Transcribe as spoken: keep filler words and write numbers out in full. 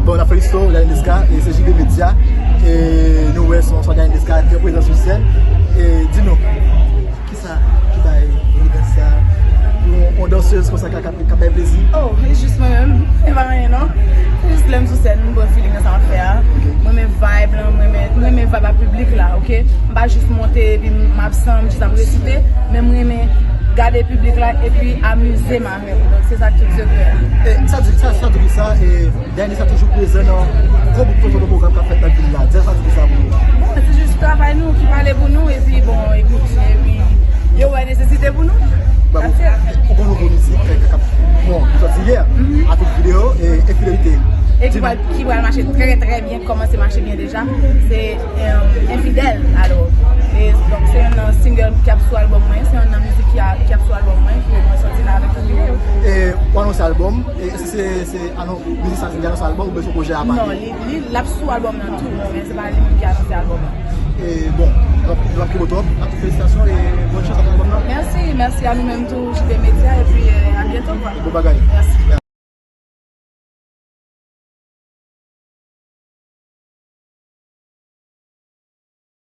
Bon, n ap felisite w, Dany Desca, e se J B Media. E nou wè se yon swa Dany Desca trè prezan sou sèn. E di nou, kisa ki bay evidans sa? Yon, yon dansèz konsa k ap, k ap bay plezi? Oh, e jis mwen menm. E pa anyen non. Se jis lè m sou sèn, m pran feeling nan sa m ap fè a. Mwen renmen vibe lan, mwen renmen, mwen renmen vibe a piblik la, oke? M pa jis monte epi m absan, m jis ap resite, men m renmen gade piblik la epi amize m avè l. Donk, se sa k tout sekrè a. E sa di, sa, sa di ki sa, e, Dany Desca toujou prezan nan gwo bout pwogram k ap fèt nan vil la. Di sa di ki sa pou nou. Bon, se jis travay nou ki pale pou nou, epi, bon, epi, epi, yo wè nesesite pou nou. That's it. Ou gon nouvo mizik, e, k ap, bon, ki sòti yè, ak yon videyo, e, Enfidelite. E ki pral, ki pral mache trè, trè byen, kòmanse mache byen deja. Se, e, Enfidèl, alò. E, donk, se youn nan single ki ap sou albòm mwen, se youn nan mizik ki a, ki ap sou albòm mwen, ki mwen sòti la avèk yon videyo. E, ou anonse albòm, e, se, se, se, anon-, mizik sa, se li anonse albòm, oubyen se yon pwojè apa? Non, li, li, l ap sou albòm nan tou, men se pa li menm ki anonse albòm nan. E, bon, nou ap, nou ap kite w twòp, ak tout felisitasyon, e bòn chans ak albòm nan. Mèsi, mèsi a nou menm tou, J B Media, epi, e, a byento, kwa. Bon bagay. Mèsi.